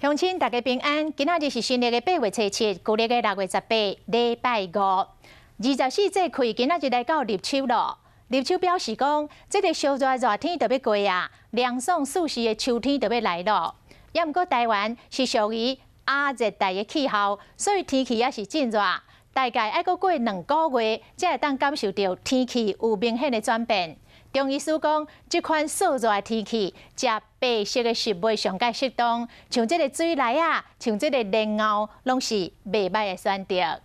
鄉親大家平安，今仔日是新曆的8月初7，舊曆的6月18，禮拜五。24節氣，今仔日來到立秋囉。立秋表示講，這个燒熱熱天就欲過啊，涼爽舒適的秋天就欲來囉。也毋過台灣是屬於亞熱帶的氣候，所以天氣也是真熱。大概愛閣過2個月，才會當感受著天氣有明顯的轉變。中醫師講，這款燥熱的天氣，食白色的食物上蓋適當，像這个水梨仔，像這个蓮藕，攏是袂䆀的選擇。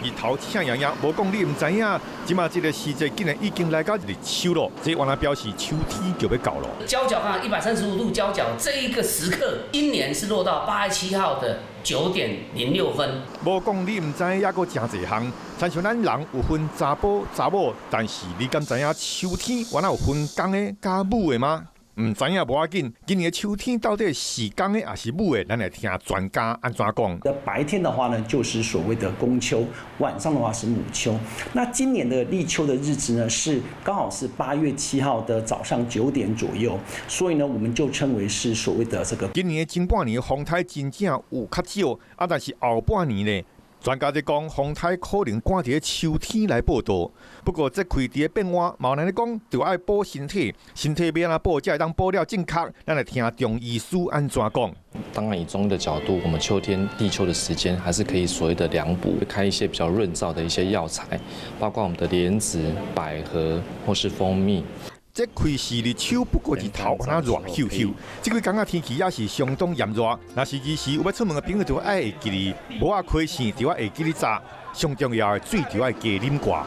日頭赤炎炎，無講你毋知影，這馬這个時節竟然已經來到立秋囉，這原來表示秋天就欲到囉。交角看135度交角，這一個時刻，今年是落到8月7號的9點06分。無講你毋知，猶閣誠濟項。親像咱人有分查埔查某，但是你敢知影秋天原來有分公的佮母的嗎？毋知影無要緊，今年的秋天到底是公的抑是母的？咱來聽專家按怎講。那白天的話呢，就是所謂的公秋；晚上的話是母秋。那今年的立秋的日子呢，是剛好是8月7號的早上9點左右，所以呢，我們就稱為是所謂的這個。今年的前半年風颱真正有較少，啊，但是後半年呢？專家咧講，風颱可能趕佇咧秋天來報到。不過，節氣佇咧變換，嘛有人咧講，著愛補身體，身體欲按怎補才會當補了正確。咱來聽中醫師按怎講。當然，以中醫的角度，我們秋天立秋的時間，還是可以所謂的涼補，開一些比較潤燥的一些藥材，包括我們的蓮子、百合或是蜂蜜。節氣是立秋，不過日頭敢若熱咻咻。這幾工仔天氣也是相當炎熱。若是兒時有欲出門的朋友，就愛會記得，帽仔開線就愛會記得紮。上重要的水就愛加啉寡。